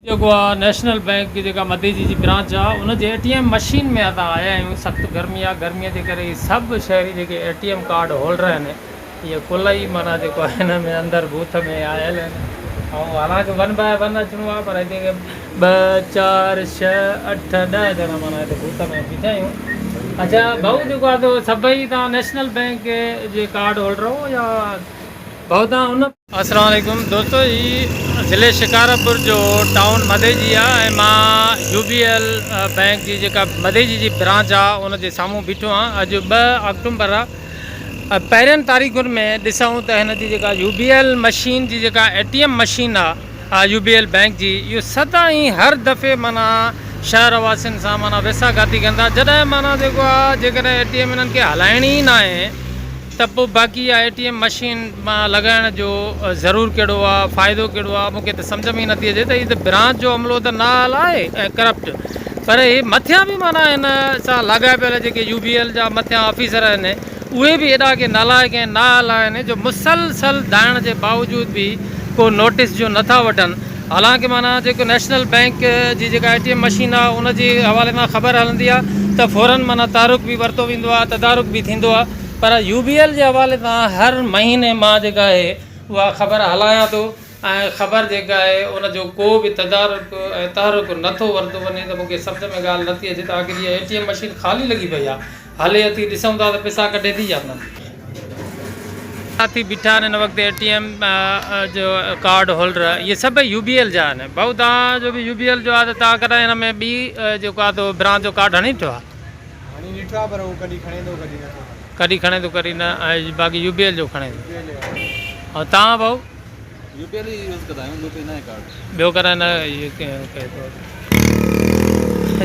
جيڪو آ national bank جي جيڪا مديجي جي برانچ آ ان جي اي ٽي ايم مشين ۾ اسان آيا آهيون سخت گرمي آ گرمي جي ڪري هي سڀ شهري جيڪي اي ٽي ايم ڪارڊ هولڊر آهن اهي ڪل ئي معنيٰ جيڪو آهي هن ۾ اندر بوٿ ۾ آيل آهن ۽ حالانڪه ون باء ون اچڻو آ پر هتي ٻه چار ڇهه اٺ ڏهه ڄڻا معنيٰ هتي بوٿ ۾ بيٺا آهيون اڇا ڀائو جيڪو آ سو سڀئي توهان نيشنل بينڪ جي ڪارڊ هولڊر آهو يا ڀائو توهان ان السلام عليڪم دوستو هي ضلعي شڪارپور جو ٽائون مديجي آ ۽ مان يو بي ايل بئنڪ جي جيڪا مديجي جي برانچ آ ان جي سامهون بيٺو آهيان اڄ 2 آڪٽومبر آ ۽ پهرين تاريخن ۾ ڏسون ته هن جي جيڪا يو بي ايل مشين جي جيڪا اي ٽي ايم مشين آ يو بي ايل بئنڪ جي اهو سدائين هر دفعي معنيٰ شهر واسين سان معنيٰ ويساهه گهاتي ڪن ٿا جڏهن معنيٰ جيڪو آ جيڪڏهن اي ٽي ايم انهن کي هلائڻي ئي ناهي ته پوء باقي اها اي ٽي ايم مشين مان لڳائڻ جو ضرور ڪهڙو آ فائدو ڪهڙو آ مونکي ته سمجهه ۾ ئي نٿي اچي ته هي ته برانچ جو عملو ته نااهل آهي ۽ ڪرپٽ پر هي مٿيان به معنيٰ هن سان لاڳاپيل جيڪي يو بي ايل جا مٿيان آفيسر آهن اهي به ايڏا ڪي نالائق ۽ نااهل آهن جو مسلسل دانهڻ جي باوجود به ڪو نوٽيس جو نٿا وٺن حالانڪه معنيٰ جيڪو نيشنل بئنڪ جي جيڪا اي ٽي ايم مشين آ ان جي حوالي سان خبر هلندي آ ته فورن معنيٰ تحرڪ به ورتو ويندو آ تدارڪ به ٿيندو آ پر يو بي ايل جي حوالي سان هر مهيني مان جيڪا آهي اها خبر هلايان ٿو ۽ خبر جيڪا آهي ان جو ڪو به تدارڪ ۽ تحرڪ نه ٿو ورتو وڃي ته مون کي سمجهه ۾ ڳالهه نه ٿي اچي ته آخر هيء اي ٽي ايم مشين خالي لڳي پئي آ هلي اٿي ڏسون ٿا ته پئسا ڪڍي ٿي يا نه. ساٿي بيٺا آهن هن وقت اي ٽي ايم جو ڪارڊ هولڊر اهي سڀ يو بي ايل جا آهن ڀائو توهان جو به يو بي ايل جو آهي ته توهان ڪڏهن هن ۾ ٻي جيڪو آهي تو برانچ جو ڪارڊ هڻي ڏٺو آهي. هڻي ڏٺو آهي پر هو ڪڏهن کڻي ٿو ڪڏهن نٿو کڻي. ڪڏهن کڻي ٿو ڪڏهن نه ۽ باقي يو بي ايل جو کڻي ٿو. ۽ توهان ڀائو؟ يو بي ايل ئي يوز ڪندا آهيون ٻيو ڪوئي ناهي ڪارڊ. ٻيو ڪڏهن نه ڪيو اٿو.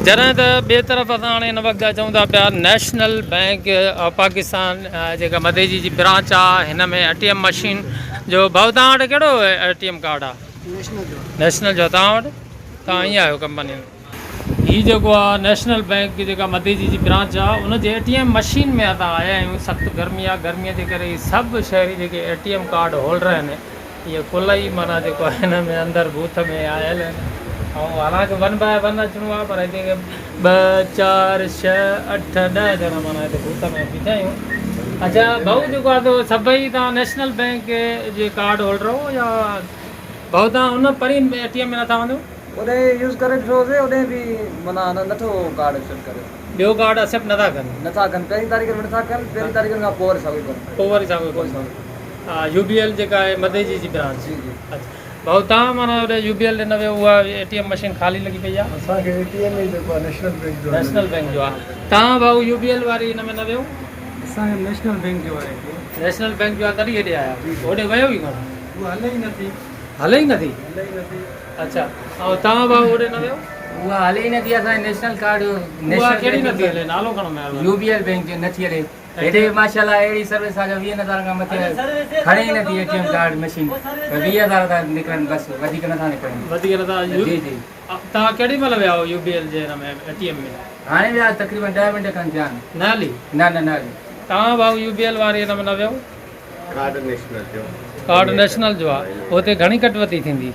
جڏهن ته ٻئي طرف اسان هاڻي هن وقت اچون ٿا پيا نيشنل بئنڪ آف پاڪستان جيڪا مديجي جي برانچ آ هن ۾ اي ٽي ايم مشين جو ڀائو توهان وٽ ڪهڙو اي ٽي ايم ڪارڊ آ؟ نيشنل جو. نيشنل جو توهان وٽ؟ توهان ائين آهيو ڪمپني ۾. هي جيڪو آ نيشنل بئنڪ جي جيڪا مديجي جي برانچ آ ان جي اي ٽي ايم مشين ۾ اسان آيا آهيون سخت گرمي آ گرمي جي ڪري هي سڀ شهري جيڪي اي ٽي ايم ڪارڊ هولڊر آهن اهي ڪل ئي معنيٰ جيڪو آهي هن ۾ اندر بوٿ ۾ آيل آهن ۽ حالانڪه ون باء ون اچڻو آ پر هتي ٻه چار ڇهه اٺ ڏهه ڄڻا معنيٰ هتي بوٿ ۾ بيٺا آهيون اڇا ڀائو جيڪو آ سو سڀئي توهان نيشنل بئنڪ جي ڪارڊ هولڊر آهيو يا ڀائو توهان ان پرين اي ٽي ايم ۾ نٿا وڃو؟ اوڏي يوز ڪري ڏٺو هوسي اوڏي به معنيٰ نٿو ڪارڊ ايڪسيپٽ ڪري. ٻيو ڪارڊ ايڪسيپٽ نٿا ڪن. نٿا ڪن پهرين تاريخ ۾ نٿا ڪن پهرين تاريخ کان پوء وري ساڳيو ڪن. پوء وري ساڳيو ڪن. ها يو بي ايل جيڪا آهي مديجي جي برانچ. جي جي. اڇا ڀائو تان معنيٰ اوڏي يو بي ايل ڏي نه ويو اها اي ٽي ايم مشين خالي لڳي پئي آهي. اسان کي اي ٽي ايم ئي جيڪو آهي نيشنل بينڪ جو آهي. نيشنل بينڪ جو آهي تان ڀائو يو بي ايل واري ان ۾ نه ويو. اسان کي نيشنل بينڪ جو آهي. نيشنل بينڪ جو آهي تڏهن هيڏي آيا هوڏي ويو ئي ڪونه. اها هلي ئي نٿي. هلي ئي نٿي. هلي ئي نٿي. اڇا ۽ توهان ڀاء هوڏي نه ويو. اها هلي ئي نٿي اسان جي نيشنل ڪارڊ اها ڪهڙي نٿي هلي نالو کڻو مهرباني. يو بي ايل بينڪ جي نٿي هلي هيڏي ماشاء الله اهڙي سروس آ جو ويهن هزارن کان مٿي کڻي ئي نٿي اي ٽي ايم ڪارڊ مشين ويهه هزار ٿا نڪرن بس وڌيڪ نٿا نڪرن. وڌيڪ نٿا جي جي. توهان ڪيڏي مهل ويا هو يو بي ايل جي هن ۾ اي ٽي ايم ۾. هاڻي ويا تقريبن ڏهه منٽ کن ٿيا آهن. نه هلي. نه نه نه هلي. توهان ڀاء يو بي ايل واري هن ۾ نه ويو. ڪارڊ نيشنل جو. ڪارڊ نيشنل جو آ اتي گهڻي ڪٽوتي ٿيندي.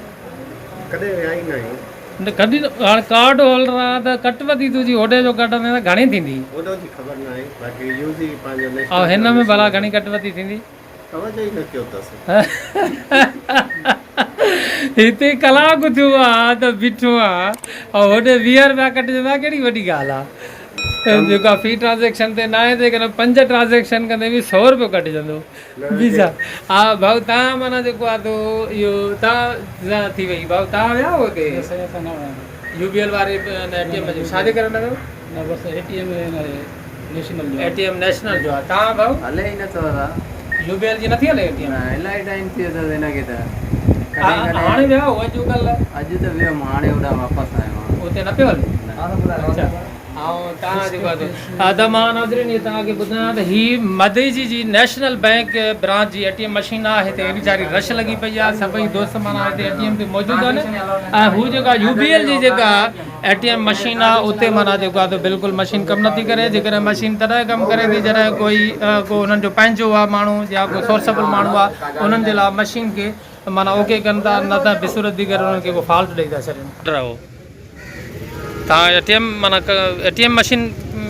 ڪڏهن ويا ئي ناهيون. نه ڪڏهن هاڻ ڪارڊ هولڊر آ ته ڪٽوتي تنهنجي هوڏي جو ڪٽندين ته گهڻي ٿيندي. هوڏو جي خبر ناهي باقي يوز ئي پنهنجو نيشنل ۽ هن ۾ ڀلا گهڻي ڪٽوتي ٿيندي. توجه ئي نه ڪيو اٿس. هتي ڪلاڪ ٿيو آ ته بيٺو آ ۽ هوڏي 20 رپيا ڪٽجندا ڪهڙي وڏي ڳالهه آ. جيڪا في ٽرانزيڪشن تي ناهي جيڪڏهن پنج ٽرانزيڪشن ڪندي به سو روپيو ڪٽجندو ويزا ها ڀائو تان معنيٰ جيڪو آ تو اهو تان ٿي وئي ڀائو تان ويا هو اتي نه سائين اسان نه ويا آهيون يو بي ايل واري اي ٽي ايم ڇا جي ڪري نه ويو نه بس اي ٽي ايم نيشنل جو اي ٽي ايم نيشنل جو آ تان ڀائو هلي ئي نٿو ادا يو بي ايل جي نٿي هلي اي ٽي ايم نه الائي ٽائيم ٿي ويو اٿس هن کي ته هاڻي ويا هو اڄ ڪلهه اڄ ته ويم هاڻي هوڏانهن واپس آيو آهيان اتي نه پيو هلي اڇا ۽ توهان جيڪو آهي سو ته مان ناظرين هي توهان کي ٻڌايان ته هي مدئجي جي نيشنل بئنڪ برانچ جي اي ٽي ايم مشين آهي هتي ايڏي ساري رش لڳي پئي آهي سڀئي دوست معنيٰ هتي اي ٽي ايم تي موجود آهن ۽ هو جيڪا يو بي ايل جي جيڪا اي ٽي ايم مشين آهي اتي معنيٰ جيڪو آهي سو بلڪل مشين ڪم نٿي ڪري جيڪڏهن مشين تڏهن ڪم ڪري ٿي جڏهن ڪوئي ڪو انهن جو پنهنجو آهي ماڻهو يا ڪو سورسبل ماڻهو آهي انهن جي لاء مشين کي معنيٰ اوڪي ڪن ٿا نه ته بصورت ديگر انهن کي ڪو فالٽ ڏئي ٿا ڇڏين. رهو تان اي ٽي ايم معنيٰ اي ٽي ايم مشين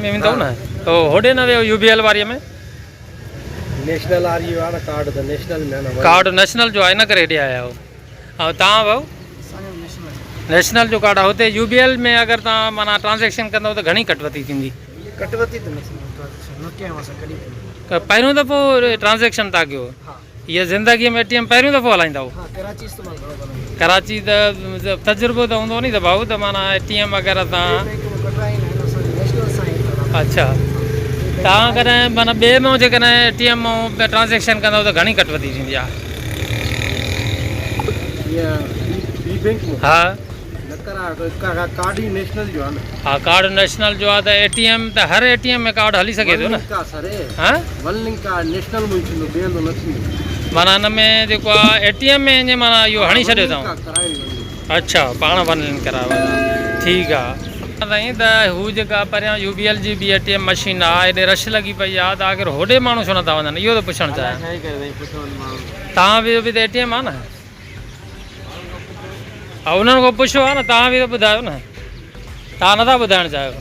۾ ويندو نه تو هوڏي نه ويو يو بي ايل واري ۾. نيشنل واري جو آهي نه ڪارڊ ته نيشنل ۾ آهي نه. ڪارڊ نيشنل جو آهي ان ڪري هيڏي آيا آهيو ۽ تان ڀائو نيشنل جو ڪارڊ آهي هتي يو بي ايل ۾ اگر تان معنيٰ ٽرانزيڪشن ڪندو ته گهڻي ڪٽوتي ٿيندي. ڪٽوتي ته نه ٿيندي ٽرانزيڪشن نه ڪيو اسان ڪڏهن به. پهريون دفعو ٽرانزيڪشن تان ڪيو. هيء زندگيء ۾ اي ٽي ايم پهريون دفعو هلائيندا هو. ڪراچي ته تجربو ته هوندو ني ته ڀائو ته معنيٰ اي ٽي ايم وغيره تان اڇا تان ڪڏهن معنيٰ ٻئي مان جيڪڏهن اي ٽي ايم مان ٽرانزيڪشن ڪندو ته گهڻي ڪٽوتي ٿيندي آهي. ها ڪارڊ ئي نيشنل جو آهي نه. ها ڪارڊ نيشنل جو آهي ته اي ٽي ايم ته هر اي ٽي ايم ۾ ڪارڊ هلي سگهي ٿو نه. ها ون لنڪ آهي نيشنل ۾ ٿيندو ٻئي هنڌ نه ٿيندو. معنيٰ ان ۾ جيڪو آهي اي ٽي ايم ۾ ائين معنيٰ اهو هڻي ڇڏيو اٿئون. اڇا پاڻ ون لنڪ ڪرايو آهي ٺيڪ آهي. سائين ته هو جيڪا پريان يو بي ايل جي به اي ٽي ايم مشين آهي ايڏي رش لڳي پئي آهي ته آخر هوڏي ماڻهو ڇو نٿا وڃن اهو ٿو پڇڻ چاهيان. توهان به ته اي ٽي ايم آهي نه. ها انهن کان پڇيو آهي نه توهان به ته ٻڌايو نه توهان نٿا ٻڌائڻ چاهيو.